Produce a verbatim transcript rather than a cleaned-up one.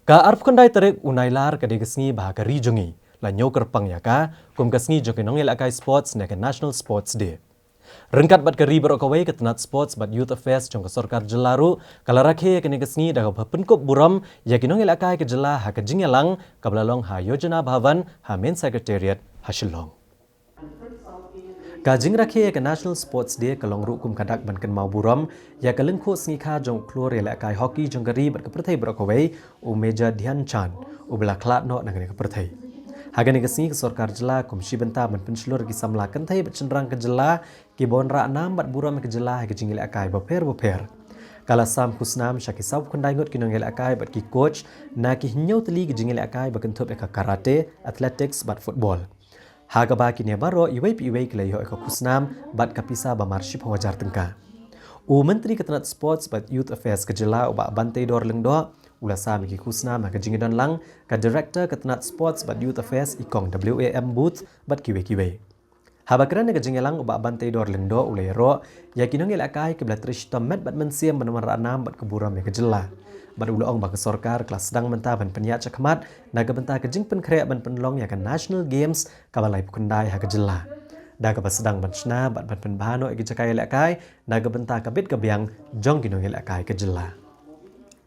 Ka arphew khyndai tarik u Nailar ka dei ka sngi ba ha ka ri jong ngi la ñiew kyrpang ïa ka kum ka sngi jong ki nongïalehkai sports ne ka National Sports Day. Ryngkat bad ka ri baroh kawei, ka tnat Sports bad Youth Affairs jong ka sorkar jylla ruh ka la rakhe ïa kane ka sngi da kaba pynkup burom ïa ki nongïalehkai ka jylla ha ka jingïalang kaba la long ha Yojana Bhavan ha Main Secretariat ha Shillong. Ka jingrakhe ïa ka National Sports Day ka long ruh kum ka dak ban kynmaw burom ïa ka lyngkhuh sngikha jong u khlur ïalehkai hockey jong ka ri bad ka pyrthei baroh kawei, u Major Dhyan Chand, uba la khlad noh na kane ka pyrthei. Ha kane ka sngi, ka sorkar jylla kum shi bynta ban pynshlur ïa ki samla kynthei bad shynrang ka jylla kiba wanrah nam bad burom ïa ka jylla ha ki jingïalehkai bapher bapher. Ka la sam khusnam sha ki sawphew khyndai ngut ki nongïalehkai bad ki coach na ki hynñiew tylli ki jingïalehkai ba kynthup ïa ka karate, athletics bad football, ha kaba kine baroh iwei pa iwei ki la ïoh ïa ka khusnam bad ka pisa ba mar shiphew hajar tyngka. U Myntri ka tnat Sports bad Youth Affairs ka jylla, u Bah Banteidor Lyngdoh, u la sam ïa ki khusnam ha ka jingïadonlang ka Director ka tnat Sports bad Youth Affairs, i Kong W A M Booth, bad kiwei kiwei. Haba kren ha ka jingïalang, u Bah Banteidor Lyngdoh u la ïaroh ïa ki nongïalehkai kiba la trei shitom met bad mynsiem ban wanrah nam bad ka burom ïa ka jylla, bad u la ong ba ka sorkar ka la sdang mynta ban pynïaid shakhmat na ka bynta ka jingpynkhreh ban pynlong ïa ka National Games kaba laiphew khyndai ha ka jylla, da kaba sdang ban shna bad ban pynbha noh ïa ki jaka ïalehkai na ka bynta ka bit ka biang jong ki nongïalehkai ka jylla.